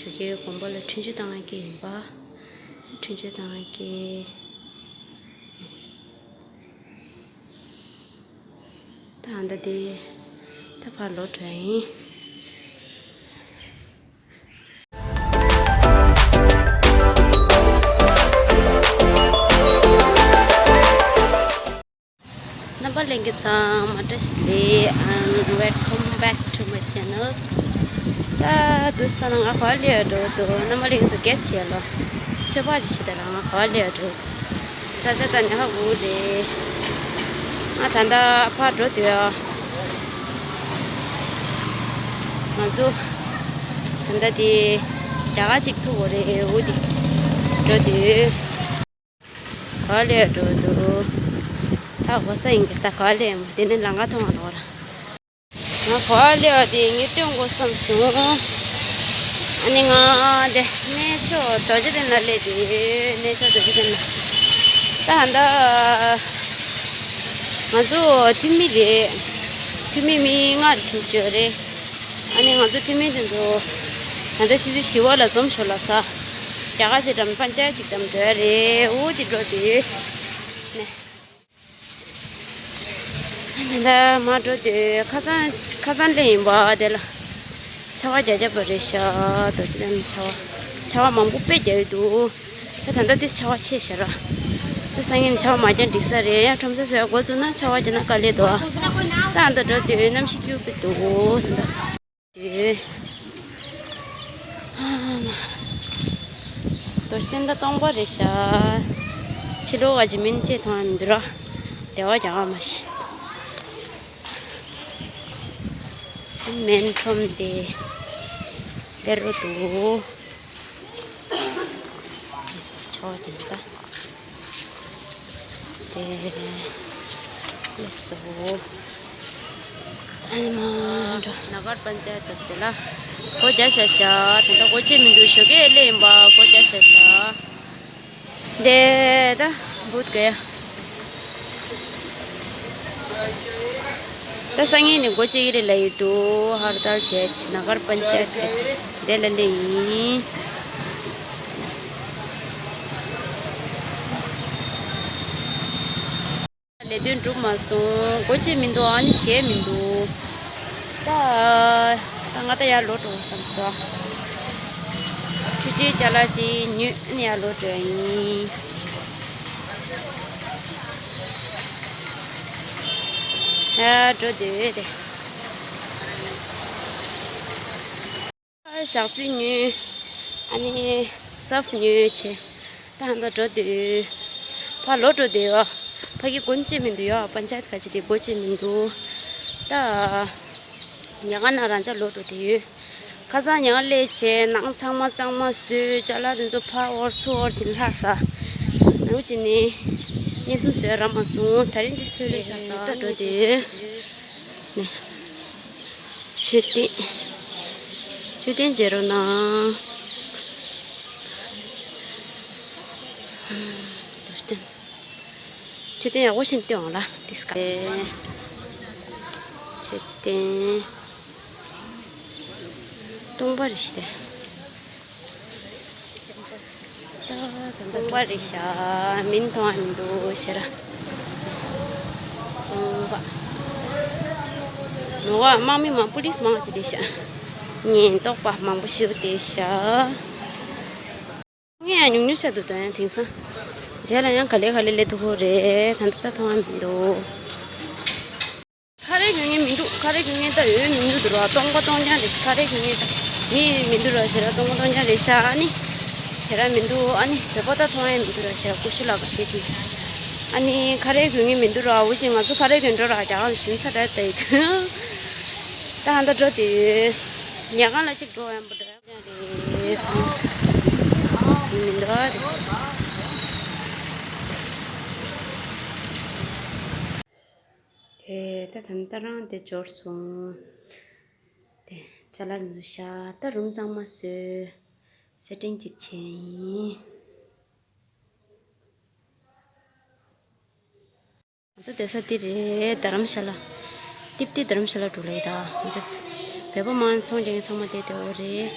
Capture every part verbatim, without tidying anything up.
ཆུ་ཁའི་དགོན་པ་ལ་འཕྲིན་བཅོལ་བཏང་ཡག་གི་ཡིན་པ། འཕྲིན་བཅོལ་བཏང་ཡག་གི། ད་ཨ་མདའ་དེ་ད་ཕར་ལོག་འགྲོ་ཡ་ཡིན། རྣམ་པ་ལྷན་རྒྱས་ཚང་མ་བཀྲ་ཤིས་བདེ་ལེགས། And welcome back to my channel. ད་དུས་ད་ང་ག་པར་སླེབས་འགྲོ་འདུག་རྣམ་པ་ལྷན་རྒྱས་ཚོ་གས་བྱས་ལོ། ཚོད་དཔག་ཅིག་བྱེད་དང་ང་ག་པར་སླེབས་འགྲོ་འདུག་ས་ཆ་ད་ཉག་ག་འུ་རེད། ང་ད་ལྟ་ཕར་འགྲོ་འདོད་ཨ། ང་ཚོ་ད་ལྟ་དེ་རྒྱ་གར་ཅིག་ཐུག་དགོས་རེད། འུ་དེ་འགྲོ་འདོད། ག་པར་སླེབས་འགྲོ་འདུག་ད་གོ་ས་ཡིན་གྱི་ད་ག་པར་སླེབས་མོ། དེ་ནས་ལམ་ཁ་མཐོང་བ་ནོར། ང་ག་པར་སླེབས་པ་དེ་ངས་སྟོན་དགོས་བསམ་སོང་། ཨ་ནི་ང་དེ་གནས་མཆོག་རྡོ་རྗེ་གདན་ལ་སླེབས་དེ། གནས་མཆོག་རྡོ་རྗེ་གདན་ལ། ད་ད་ང་ཚོ་འཐུས་མི་རེད། འཐུས་མི་མི་ལྔ་རེ་དྲུག་ཅིག་ཡོད་རེད། ཨ་ནི་ང་ཚོ་འཐུས་མི་དེ་ཚོ་ད་ལྟ་ཕྱི་ཚུལ་ཞི་བ་ལ་འཛོམས་ཤོག་ལབ་ས། རྒྱ་གར་ཅིག་འགྲམ་པན་ཅ་ཡ་ཅིག་འགྲམ་འགྲོ་ཡ་རེད། འུ་དེ་འགྲོ་དེ་ནས། ད་མར་འགྲོ་དུས་ཁ་སང་ཁ་སང་ལས་ཡིན་པ་དེ་ལ་ཆར་པ་རྒྱག་རྒྱག་པ་རེད་ཤག་རྡོ་རྗེ་གདན་ཆར་པ་ཆར་པ་མང་པོ་དཔེ་རྒྱག་གི་འདུག་ད་ད་ལྟ་དེ་ཆར་པ་ཆེ་ཤག་ར། ད་སང་ཉིན་ཆར་པ་མ་རྒྱག་འགྲིག་ས་རེད། ཡང་ཁྲོམ་ས་བཟོ་ཡ་འགོ་བཙུགས་ན་ཆར་པ་རྒྱག་ན་དཀའ་ལས་འདུག་ད་ཨ་ད་འགྲོ་དུས་གནམ་གཤིས་སྐྱིད་པོ་འདུག་ད་ད། རྡོ་རྗེ་གདན་ད་སྟོང་པ་རེད་ཤག་ཕྱི་ལོགས་ཀ་ཇི་མིན་ཅེས་མཐོང་ཡ་མི་འདུག་ར། དེ་བ་རྒྱག་ག་མ་ཤི། སྨན་ཁྲོམ་དེ་དེ་རུ་འདུག་ཆོག་དེ་ད། དེ་ལས་སོ། ཨ་མ་འགྲོ། ནག་གར་པན་ཅ་ཡ་ཏི་དེ་ལ་སྒོ་རྒྱག་བཞག་ཤག་ད་ལྟ་སྒོ་ཕྱེ་མི་འདུག་ཞོགས་ཀས་སླེབས་ཡིན་པ། སྒོ་རྒྱག་བཞག་ཤག་དེ་ད་བུད་ག་ཡ། ད་སང་ཉིན་ནས་སྒོ་ཕྱེ་གི་རེད་ལབ་ཡོད་འདུག་ཧར་ཏལ་བྱས་ཆེ་ནག་གར་པན་ཅ་ཡ་ཏི་དེ་ལ་སླེབས་ཡིན། ལས་དོན་གྲུབ་མ་སོང་། སྒོ་ཕྱེ་མི་འདུག་ཨ་ནི་བྱས་མི་འདུག་ད་ད་ང་ད་ཡར་ལོག་འགྲོ་བསམ་སོང་། ཆུ་ཆུའི་ཅ་ལག་ཅིག་ཉོས་ཨ་ནི་ཡར་ལོག་འགྲོ་ཡ་ཡིན། ཡར་འགྲོ་འདོད་དེ། ཞག་རྩི་ཉོས། ཨ་ནི་སབ་ཉོས་བྱས། ད་ཧ་ད་འགྲོ་འདོད། ཕར་ལོག་འགྲོ་འདོད་ཡོད། ཕ་གི་སྒོ་ཕྱེ་མི་འདུག་ཡ། པན་ཅ་ཡ་ཏི་ཁ་ཅིག་དེ་སྒོ་ཕྱེ་མི་འདུག་ད་ཉལ་ཁང་ནང་རང་ཅག་ལོག་འགྲོ་འདོད་ཡོད། ཁ་སང་ཉལ་ཁང་སླེབས་བྱས་ནང་ཚང་མ་གཙང་མ་བཟོས། ཅ་ལག་དེ་ཚོ་ཕར་དབོར་ཚུར་དབོར་བྱས་ལྷག་ས། ནང་ཅིག་ནས་བརྙན་ཐུང་བཟོས་རག་མ་སོང་། ད་རིང་འདི་ལྷོད་ལྷོད་ཤག་ས། ད་འགྲོ་འདོད། ནས། མཆོད་རྟེན། མཆོད་རྟེན་མཇལ་རོགས་གནང་། མཆོད་རྟེན། མཆོད་རྟེན་ཡག་པོ་ཞིག་སྟོན་འོང་ལ། དིས་ཀ་མཆོད་རྟེན། སྟོང་པ་རེད་ཤག་དེ། སྟོང་པ་རེད་ཤག་མིན་མཐོང་ཡ་མི་འདུག་ཤེས་ར། སྟོང་པ། ནོར་བ་དམག་མི་མང་པོ་ལིས་མང་ཅི་བསྡད་ཤག་ཉེན་རྟོག་པ་མང་པོ་ཞིག་བསྡད་ཤག་ངས་ཡང་ཉུང་ཉུང་ཤ་འདུག་ད་ཡང་དེང་སང་། རྗེས་ལ་ཡང་ག་ལེ་ག་ལེ་སླེབས་ཐུབ་ཀྱི་རེད། ད་ལྟ་ད་མཐོང་ཡ་མི་འདུག་ཁ་རས་གྱོན་མཁན་མི་འདུག་ཁ་རས་གྱོན་མཁན་ད་ཡོད་མི་འདུག་ར། སྟོང་པ་སྟོང་རྐྱང་རེད། ཁ་རས་གྱོན་མཁན་ད་མི་མི་འདུག་ར་ཞེ་ར། སྟོང་པ་སྟོང་རྐྱང་རེད་ཤག་ཨ་ནི་ཞེ་ར་མི་འདུག་ཨ་ནི་བོད་པ་ད་མཐོང་ཡ་མི་འདུག་ར་ཞེ་ར། ཀུ་ཤུ་ལ་ག་ཤེས་ཅི་མ། ཨ་ནི་ཁ་རས་གྱོན་མཁན་མི་འདུག་ར། འུ་ཅག་ང་ཚོ་ཁ་རས་གྱོན་འགྲོ་ར་རྒྱ་གར་ལ་ཞུན་ས་ར་ད་ཡིན། ད་ཧ་ད་འགྲོ་དེ་ཡོད། ཉལ་ཁང་ལ་གཅིག་འགྲོ་ཡང་པོ་འགྲོ་ཡ་རེད་ཚང་མ་མི་འདུག་རེད། དེ་ད་ད་ལྟ་རང་དེ་འབྱོར་སོང་། དེ་ཅ་ལག་ནུ་ཤ་ད་རུམ་གཙང་མ་བཟོས། སེ་ཊིང་ཅིག་བྱས་ཡིན། ང་ཚོ་བསྡད་ས་འདི་རེད། རྡ་རམ་ཤ་ལ། ཏིབ་ཏི་རྡ་རམ་ཤ་ལ་འགྲོ་ལེ་ད། ང་ཚོ་བོད་པ་མང་ཚོང་རྒྱག་མཁན་ཚང་མ་བསྡད་དེ་འོ་རེད།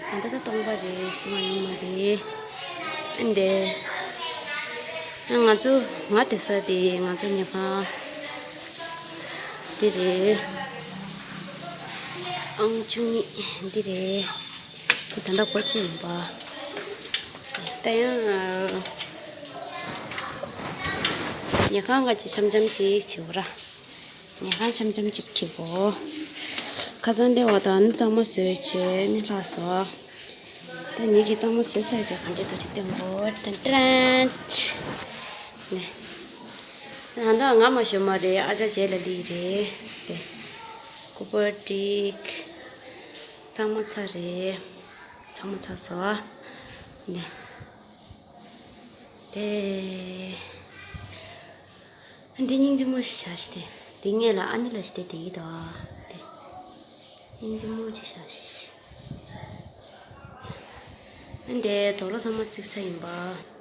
ད་ལྟ་སྟོང་པ་རེད། ཞུ་མ་ཡོང་མ་རེད། ཨ་འདི། ང་ཚོ་ང་དེ་ས་དེ་ང་ཚོ་ཉེ་ཁང་འདི་རེད། ཨང་བཅུ་གཉིས་འདི་རེད། ད་ལྟ་སྒོ་ཕྱེ་ཡིན་པ། ད་ཡང་ཉེ་ཁང་ག་ཅི་འཆམ་འཆམ་ཅིག་བྱེད་འོ་ར། ཉལ་ཁང་འཆམ་འཆམ་ཅིག་བྲིས་གོ། ཁ་སང་འདྲེ་བ་དང་ནི་གཙང་མ་བཟོས་བྱས་ནི་ལྷག་སོ། ད་ངེད་ཀྱིས་གཙང་མ་བཟོས་ཚར་བྱས་གང་འདྲེ་དུ་ཅིག་སྟོན་གོ། ཏན་ཏན། ནས། ཨ་ད་ང་མ་ཞོ་མ་རེད། ཨ་ཅག་རྗེས་ལ་ལི་རེད། དེ། ཀུ་པར་ཏིག་གཙང་མ་ཚར་རེད། གཙང་མ་ཚར་སོ། ནས། དེ། འདི་སྙིང་རྗེ་མོ་ཞིག་བྱ་ཞིག་སྟེ། འདི་ངས་ལ་ཨ་ནི་ལ་ཞིག་སྟེ་དེ་ཡིད་དོ། དེ། སྙིང་རྗེ་མོ་ཅིག་བྱ་ཞིག་ཨ་འདི་དོ་ལོ་ཚང་མ་བརྩིགས་ཚར་ཡིན་པ།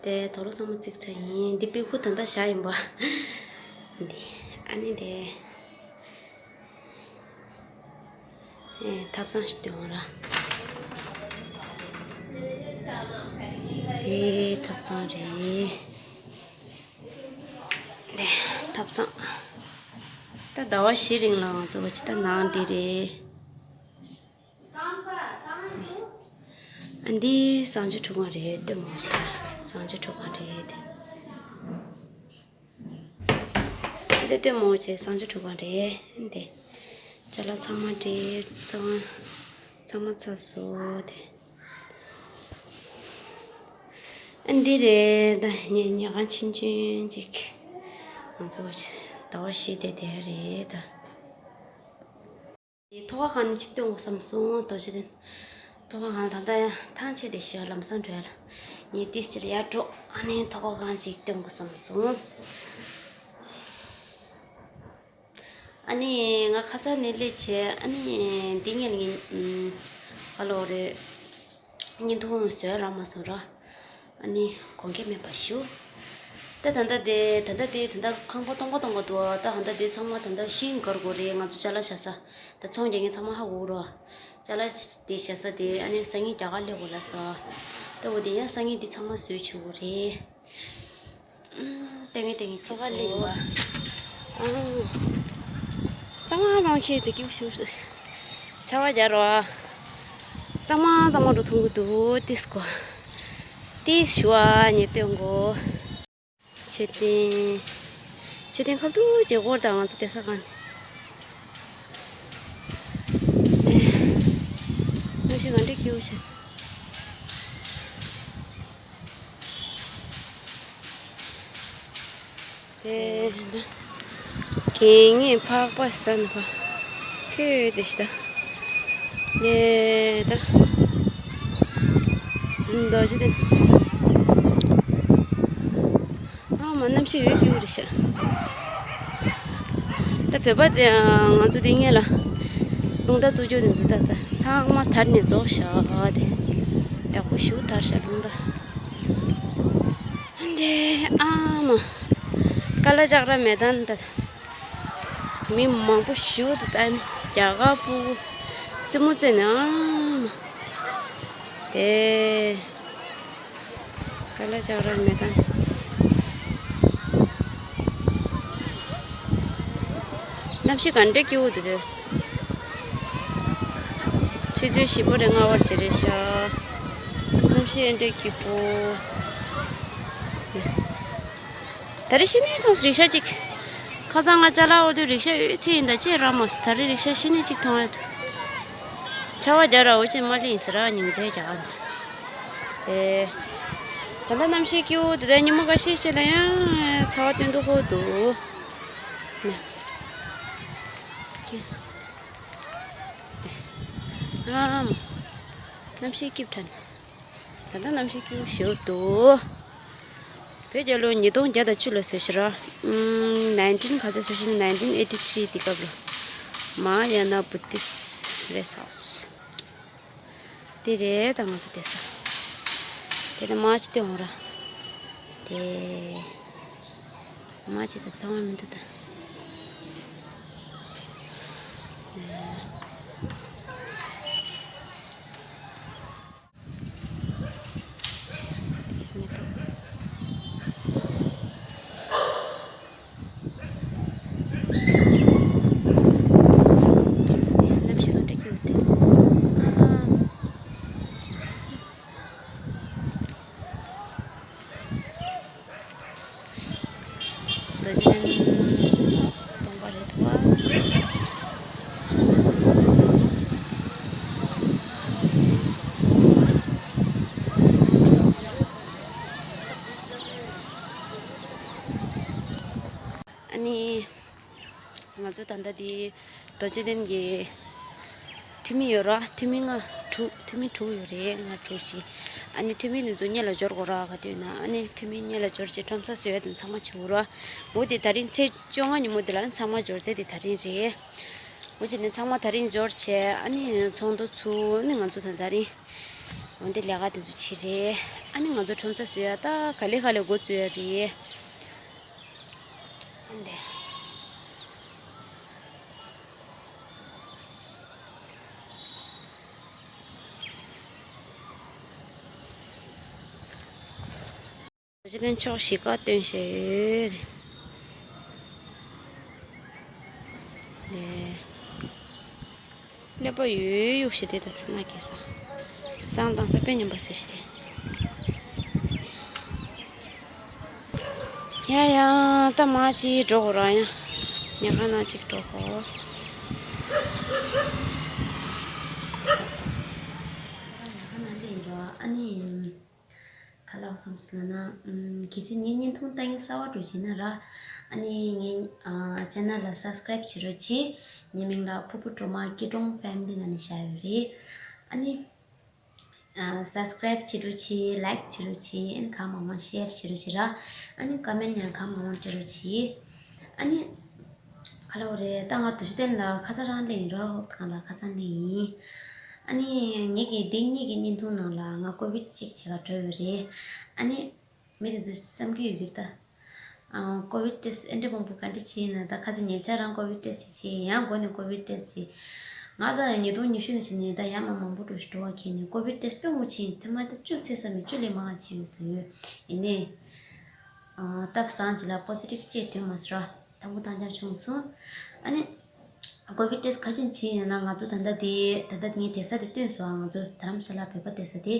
དེ་དོ་ལོ་ཚང་མ་བརྩིགས་ཚར་ཡིན། འདི་པི་ཁུ་ད་ལྟ་བཞག་ཡིན་པ། འདི། ཨ་ནི་དེ། ཨེ་ཐབ་ཚང་ཞིག་སྟོན་ར། དེ་ཐབ་ཚང་རེད། ཐབ་ཚང་། ད་ཟླ་བ་བཞི་རིང་ལ་ང་ཚོ་ག་ཅི་ད་ནང་འདི་རེད། ཨ་འདི་གསང་སྤྱོད་ཁྲུས་ཁང་རེད། ལྟད་མོ་བྱེད་གསང་སྤྱོད་ཁྲུས་ཁང་རེད། འདི་ལྟད་མོ་བྱེད་གསང་སྤྱོད་ཁྲུས་ཁང་རེད། འདི་ཅ་ལག་ཚང་མ་རེད། ཚང་ཚང་མ་ཚར་སོང་དེ། ཨ་འདི་རེད། ད་ཉེ་ཉེ་གང་ཕྱིན་ཕྱིན་ཅིག་ང་ཚོ་ཟླ་བ་བཞི་དེ་དེ་རེད་ད། ཐོག་ཁ་གང་ནས་ཅིག་སྟོན་དགོས་བསམ་སོང་། རྡོ་རྗེ་གདན། ཐོག་ཁ་གང་ད་ལྟ་ཐང་ཆད་དེ་ཤི་ལམ་སང་འགྲོ་ཡ་ལ། ངས་ཏིས་ཅིག་ལ་ཡར་འགྲོ། ཨ་ནི་ཐོག་ཁ་གང་ཅིག་སྟོན་དགོས་བསམ་སོང་། ཨ་ནི་ང་ཁ་སང་ནས་སླེབས་བྱས། ཨ་ནི་འདི་ངས་ངས་ཨམ། ག་ལོ་རེད། བརྙན་ཐུང་བཟོས་རག་མ་སོང་ར། ཨ་ནི་དགོངས་འགལ་མེད་པ་ཞུ། ད་ད་ལྟ་དེ་ད་ལྟ་དེ་ད་ལྟ་ཁང་པ་སྟོང་པ་སྟོང་པ་འདུག་ད་ད་ལྟ་དེ་ཚང་མ་ད་ལྟ་ཤིང་སྒར་དགོས་རེད། ང་ཚོ་ཅ་ལག་བཞག་ས། ད་ཚོང་རྒྱག་མཁན་ཚང་མ་ཧ་གོ་རོ། ཅ་ལག་དེ་བཞག་ས་དེ་ཨ་ནི་སང་ཉིན་རྒྱ་གར་སླེབས་དགོས་ལབ་སོང་། ད་འོ་དེ་ཡང་སང་ཉིན་དེ་ཚང་མ་བཟོས་བཅུག་དགོས་རེད། ལྟ་ངན་ལྟ་ངན་ཚོ་ག་ལེན་པ། གཙང་མ་གཙང་མ་ཁྱེར་དེ་སྐྱིད་པོ་ཞིག་ཆར་པ་རྒྱག་རོགས། གཙང་མ་གཙང་མ་འགྲོ་ཐུང་གི་འདུག་ཏིས་གོ། ཏིས་ཞུ་ཨ་ཉེ་སྟོན་གོ། མཆོད་རྟེན། མཆོད་རྟེན་ཁ་ཐུག་ཅེ་སྐོར་དང་ང་ཚོ་བསྡད་ས་གང་ནས། གནམ་གཤིས་ག་འདྲ་སྐྱིད་པོ་ཞིག་དེ་ན། གད་སྙིགས་ཕག་པ་ཟ་ནི་ཕ། ཁོས་དེ་ཤི་ད། ནས་ད། རྡོ་རྗེ་གདན། ཨ་མ་གནམ་གཤིས་འོད་ཀྱི་འོད་རེད་ཤག་ད་བོད་པ་དེ་ང་ཚོ་དེ་སྔོན་ལ། རླུང་རྟ་བཙུགས་རྒྱུ་དེ་ཚོ་ད་ད་ཚང་མ་དར་ནས་རྫོགས་ཤག་དེ། ཡག་པོ་ཞིག་དར་ཤག་རླུང་རྟ། འདི་ཨ་མ། ཀ་ལ་ཅག་ར་མེ་ཏན་ད། མི་མང་པོ་ཞིག་ཏུ་ད་ནི་རྒྱ་གར་ཕྲུ་གུ་རྩེད་མོ་རྩེ་ནི་ཨ་མ། དེ་ཀ་ལ་ཅག་ར་མེ་ཏན། གནམ་གཤིས་ག་འདྲ་སྐྱིད་པོ་འདུག་དེ། ཆུ་ཚོད་བཞི་པོ་རེ་ལྔ་པར་བྱེད་རེད་ཤག་གནམ་གཤིས་ཨེ་འདྲ་སྐྱིད་པོ། ད་རེས་ཤི་ནས་མཐོང་སོང་རིག་ཤ་གཅིག་ཁ་སང་ང་ཅ་ལག་འོ་དེ་རིག་ཤ་ཡོད་ཚེ་ཡིན་ད་ཅེས་རག་མ་སོང་། ད་རེས་རིག་ཤ་ཤི་ནས་གཅིག་མཐོང་ཡོད། ཆར་པ་རྒྱག་ར་འོ་ཅེས་མ་ལེན་ཟེར་ར་ཉིན་བྱེད་རྒྱག་ག་འདུག་དེ། ད་ལྟ་གནམ་གཤིས་སྐྱིད་པོ་དེ་ད་ཉི་མ་འགའ་ཤས་ཤིག་ལ་ཡང་ཚ་བ་སྟོན་དུ་ཁོ་འདུག་ཨ། གནམ་གཤིས་སྐྱིད་དྲན། ད་ལྟ་གནམ་གཤིས་སྐྱིད་པོ་ཞིག་འདུག་བོད་རྒྱལ་ལོ་ཉིས་སྟོང་བརྒྱ་དང་བཅུ་ལ་བཟོས་ཤག་ར། ཨམ། ནའིན་ཊིན་ག་ཚོད་བཟོས་ཤག་ནའིན་ཊིན་ཨེ་ཊི་ཐི་རི་དེ་སྐབས་ལ། མ་ཧཱ་ཡ་ན་བུ་དིསི་རེསི་ཧའུ་སི། དེ་རེད་ད་ང་ཚོ་བསྡད་ས། དེ་ནས་མ་ཅི་སྟོན་འོང་ར། དེ། མ་ཅི་ད་ཐང་བ་མི་འདུག་ད། ཚོ་ད་ལྟ་འདི་རྡོ་རྗེ་གདན་གྱི་འཐུས་མི་ཡོད་ར། འཐུས་མི་ལྔ་དྲུག་འཐུས་མི་དྲུག་ཡོད་རེད། ལྔ་དྲུག་ཅིག་ཨ་ནི་འཐུས་མི་དེ་ཚོ་སྔོན་ལ་འབྱོར་དགོས་ར། ག་དུས་ན་ཨ་ནི་འཐུས་མི་སྔོན་ལ་འབྱོར་བྱས་ཁྲོམ་ས་བཟོ་ཡ་དེ་ཚང་མ་བྱེད་དགོས་ར། འོ་དེ་ད་རིང་ཚེས་བཅོ་ལྔ་ཉིན་མོ་དེ་ལ་ཚང་མ་འབྱོར་ཚེ་དེ་ད་རིང་རེད། འོ་བྱས་ནས་ཚང་མ་ད་རིང་འབྱོར་བྱས་ཨ་ནི་ཚོགས་འདུ་ཚུགས། ཨ་ནི་ང་ཚོ་ད་ད་རིང་འོ་འདི་ལས་ཀ་དེ་ཚོ་བྱེད་རེད། ཨ་ནི་ང་ཚོ་ཁྲོམ་ས་བཟོ་ཡ་ད་ག་ལེ་ག་ལེ་འགོ་བཙུགས་ཡ་རེད། ཨ་འདི། རྗེ་བློན་ཕྱོགས་བཞི་ཀ་སྟོན་བྱས་ཡོད། ནས། ཀླད་པ་ཡོད་ཡོད་ཞིག་དེ་ད་ཐ་ན་གེ་ས། བསང་བཏང་ས་དཔེ་ཉམས་པ་བཟོས་ཤིག་དེ། ཡ་ཡ། ད་མ་ཅིག་འགྲོ་དགོས་ར་ཡ། ཉལ་ཁང་ནང་ཅིག་འགྲོ་དགོས། ཉལ་ཁང་ནང་སླེབས་ཡིན་ར། ཨ་ནི། ག་ལབ་བསམ་སོང་ན། ཨམ། གལ་སྲིད་ངའི་བརྙན་ཐུང་ལྟ་མཁན་གསར་པ་འདྲ་བྱས་ན་ར། ཨ་ནི་ངའི་ཨ་ཅེ་ནལ་ལ་སབ་སི་ཀ་རེབ་བྱེད་རོགས་གྱིས། ངའི་མིང་ལ་ཕུར་བུ་སྒྲོལ་མ་སྐྱིད་གྲོང་ཕེ་མི་ལི་ནང་ནས་བཞག་ཡོད་རེད། ཨ་ནི་ཨ་སབ་སི་ཀ་རེབ་བྱེད་རོགས་གྱིས། ལའིག་བྱེད་རོགས་གྱིས། ཨ་ནི་གང་མང་མང་ཤེར་བྱེད་རོགས་གྱིས་ར། ཨ་ནི་ཀོ་མེན་ཡང་གང་མང་མང་སྤྲད་རོགས་གྱིས། ཨ་ནི། ག་ལབ་དགོས་རེད། ད་ང་རྡོ་རྗེ་གདན་ལ་ཁ་སང་རང་སླེབས་ཡིན་རོགས། གང་ལ་ཁ་སང་སླེབས་ཡིན། ཨ་ནི་ངེད་ཀྱི་འདི་གཉིས་ཀྱི་བརྙན་ཐུང་ནང་ལ་ང་ཀོ་བིད་ཅེག་བྱེད་ག་འགྲོ་ཡོད་རེད། ཨ་ནི་མི་དེ་ཚོས་བསམ་གྱི་ཡོད་ཀྱི་རེད་ད། ཨ། ཀོ་བིད་ཊེ་སི་ཨེ་འདྲ་མང་པོ་ག་འདྲ་བྱས་ཡིན་ན། ད་ཁ་སང་ཉེ་ཆར་རང་ཀོ་བིད་ཊེ་སི་བྱས། ཡང་སྒོ་ནས་ཀོ་བིད་ཊེ་སི་བྱས། ང་ད་ཉིས་སྟོང་ཉི་ཤུ་ནས་བྱས་ནས་ད་ཡར་མར་མང་པོ་འགྲོ་ཞིག་འགྲོ་བ་ཁྱེར་ནས། ཀོ་བིད་ཊེ་སི་དཔེ་ངོ་ཆེ་ཡིན། ཐེངས་མ་ད་བཅུ་ཚེས་ཙམ་མིན། བཅུ་ལས་མང་བ་བྱས་ཡོད་ས་ཡོད། ཡིན་ནའི། ཨ། སྟབས་བཟང་ཅིག་ལ་པོ་སི་ཊིབ་ཅིག་ཐོན་མ་སོང་ར། དང་པོ་དང་རྐྱང་བྱུང་སོང་། ཨ་ནི། ཀོ་བིད་ཊེ་སི་ག་ཅིག་བྱས་ཡིན་ན། ང་ཚོ་ད་ལྟ་དེ། ད་ལྟ་ངའི་བསྡད་ས་དེ་སྟོན་སོང་། ང་ཚོ་རྡ་རམ་ས་ལ་བོད་པ་བསྡད་ས་དེ།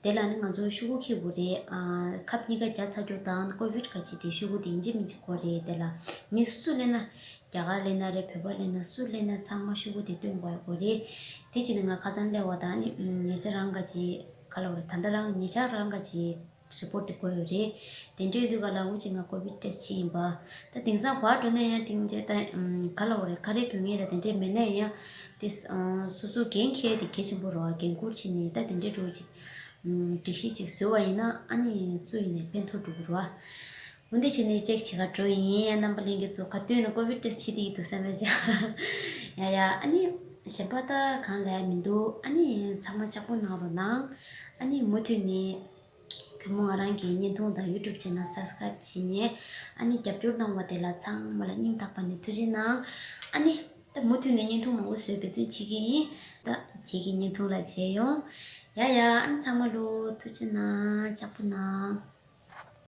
དེ་ལ་ནི་ང་ཚོ་ཤོག་གུ་འཁྱེར་དགོས་རེད། ཨ། ཁབ་གཉིས་ཀ་བརྒྱབ་ཚར་རྒྱུ་དང་། ཀོ་བིད་ག་ཅིག་དེ་ཤོག་གུ་དེ་ཡིན་གཅིག་མིན་གཅིག་དགོས་རེད། དེ་ལ་མི་སུ་སླེབས་ན། རྒྱ་གར་སླེབས་ན་རེད། བོད་པ་སླེབས་ན། སུ་སླེབས་ན་ཚང་མ་ཤོག་གུ་དེ་སྟོན་དགོས་ཡ་དགོས་རེད། དེ་བྱས་ནས་ང་ཁ་སང་སླེབས་པ་དང་། ཨ་ནི་ཉེ་ཆར་རང་ག་ཅིག་ག་ལབ་དགོས་རེད། ད་ལྟ་རང་ཉེ་ཆར་རང་ག་ཅིག་རི་པོར་ཊི་དེ་དགོས་ཡོད་རེད། དེ་འདྲའི་དུས་སྐབས་ལ་འུ་ཅག་ང་ཀོ་བིད་ཊེ་སི་བྱས་ཡིན་པ། ད་དེང་སང་ག་པར་འགྲོ་ན་ཡང་དེང་རྗེས་ད། ཨམ། ག་ལབ་དགོས་རེད། ཁ་རས་གྱོན་མཁན་ད་དེ་འདྲས་མེད་ན་ཡང་། དེ། ཨ། སོ་སོ་འགན་འཁྱེར་དེ་གལ་ཆེན་པོ་རེད་བ། འགན་འཁུར་བྱས་ནས་ད་དེ་འདྲའི་འགྲོ་ཅིག་ཨམ། སྒྲིག་གཞི་ཅིག་བཟོས་པ་ཡིན་ན། ཨ་ནི་སུ་ཡིན་ནའི་ཕན་ཐོགས་འགྲོ་གི་རེད་བ། འོ་འདི་བྱས་ནས་ཅེག་བྱེད་ག་འགྲོ་ཡིན། རྣམ་པ་ལྷན་རྒྱས་ཚོ་ག་དུས་ནས་ཀོ་བིད་ཊེ་སི་བྱེད་དེ་ཡིན་འདུག་བསམ་པས་བྱ། ཡ་ཡ། ཨ་ནི་གཞན་པ་ད་གང་ལ་ཡ་མི་འདུག་ཨ་ནི་ཚང་མ་ལྕགས་པོ་གནང་རོགས་གནང་། ཨ་ནི་མུ་མཐུད་ནས། གུས་མོ་ང་རང་གི་བརྙན་ཐུང་དང་ཡུ་ཊུབ་ཆེ་ནལ་སབ་སི་ཀ་རེབ་བྱས་ནས། ཨ་ནི་རྒྱབ་སྐྱོར་གནང་བ་དེ་ལ་ཚང་མ་ལ་སྙིང་ཐག་པ་ནས་ཐུགས་རྗེ་གནང་། ཨ་ནི་ད་མུ་མཐུད་ནས་བརྙན་ཐུང་མང་པོ་བཟོས་འབད་བརྩོན་བྱེད་ཀྱི་ཡིན། ད་རྗེས་ཀྱི་བརྙན་ཐུང་ལ་མཇལ་ཡོང་། ཡ་ཡ། ཨ་ནི་ཚང་མ་ལོ་ཐུགས་རྗེ་གནང་། ལྕགས་པོ་གནང་།